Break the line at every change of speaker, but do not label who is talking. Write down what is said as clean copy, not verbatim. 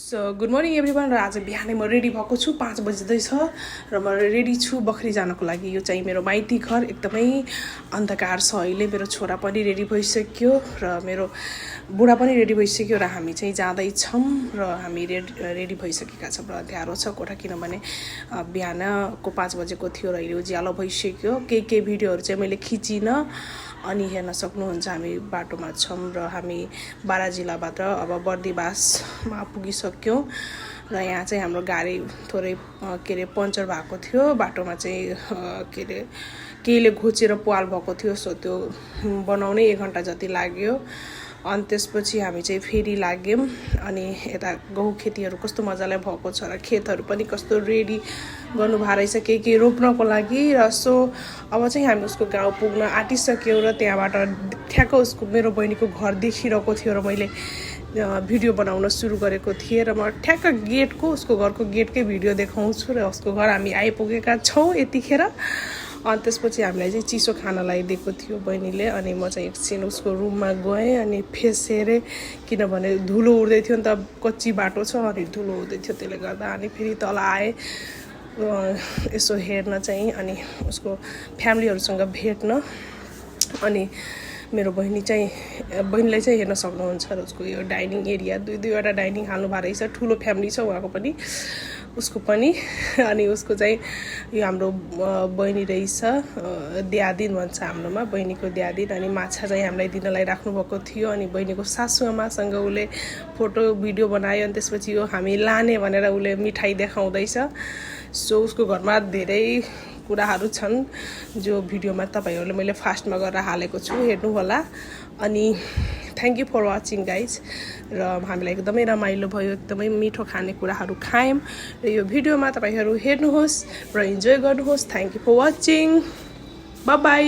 So good morning everyone. र आज बिहानै म रेडी भएको छु, 5 बज्दैछ र म रेडी छु बखरी जानको लागि। यो चाहिँ मेरो माइती घर, एकदमै अन्धकार छ अहिले। मेरो छोरा पनि रेडी भइसक्यो र मेरो बुढा पनि रेडी भइसक्यो र हामी चाहिँ जाँदैछौँ र हामी रेडी भइसकेका छौँ र अँध्यारो छ कोठा, किनभने बिहानको 5 बजेको थियो र अहिले उज्यालो भइसक्यो। केही भिडियोहरू चाहिँ मैले खिचिनँ अनि हेर्न सक्नुहुन्छ। हामी बाटोमा छौँ र हामी बारा जिल्लाबाट अब बर्दिवासमा पुगिसक्यौँ र यहाँ चाहिँ हाम्रो गाडी थोरै पङ्चर भएको थियो। बाटोमा चाहिँ केहीले घोचेर पाल भएको थियो, सो त्यो बनाउनै 1 घन्टा जति लाग्यो। अनि त्यसपछि हामी चाहिँ फेरि लाग्यौँ अनि यता गहुँ खेतीहरू कस्तो मजाले भएको छ र खेतहरू पनि कस्तो रेडी गर्नुभएको रहेछ केही रोप्नको लागि। र सो अब चाहिँ हामी उसको गाउँ पुग्न आँटिसक्यौँ र त्यहाँबाट ठ्याक्क उसको मेरो बहिनीको घर देखिरहेको थियो र मैले भिडियो बनाउन सुरु गरेको थिएँ र म ठ्याक्क उसको घरको गेटकै भिडियो देखाउँछु र उसको घर हामी आइपुगेका छौँ यतिखेर। अनि त्यसपछि हामीलाई चाहिँ चिसो खानालाई दिएको थियो बहिनीले अनि म चाहिँ एकछिन उसको रुममा गएँ अनि फेस हेरेँ, किनभने धुलो उड्दै थियो नि त, कच्ची बाटो छ अनि धुलो उड्दै थियो, त्यसले गर्दा। अनि फेरि तल आएँ यसो हेर्न चाहिँ अनि उसको फ्यामिलीहरूसँग भेट्न। अनि मेरो बहिनीलाई चाहिँ हेर्न सक्नुहुन्छ र उसको यो डाइनिङ एरिया दुईवटा डाइनिङ हाल्नु भएको रहेछ। ठुलो फ्यामिली छ उहाँको पनि उसको पनि। अनि उसको चाहिँ यो हाम्रो बहिनी रहेछ, द्यादिन भन्छ हाम्रोमा, बहिनीको द्यादिन। अनि माछा चाहिँ हामीलाई दिनलाई राख्नुभएको थियो अनि बहिनीको सासूआमासँग उसले फोटो भिडियो बनायो। अनि त्यसपछि यो हामी लाने भनेर उसले मिठाई देखाउँदैछ। सो उसको घरमा धेरै कुराहरू छन् जो भिडियोमा तपाईँहरूले मैले फास्टमा गरेर हालेको छु, हेर्नु होला। अनि thank you for watching guys. र हामीलाई एकदमै रमाइलो भयो, एकदमै मिठो खानेकुराहरू खायौँ र यो भिडियोमा तपाईँहरू हेर्नुहोस् र इन्जोय गर्नुहोस्। Thank you for watching, bye by.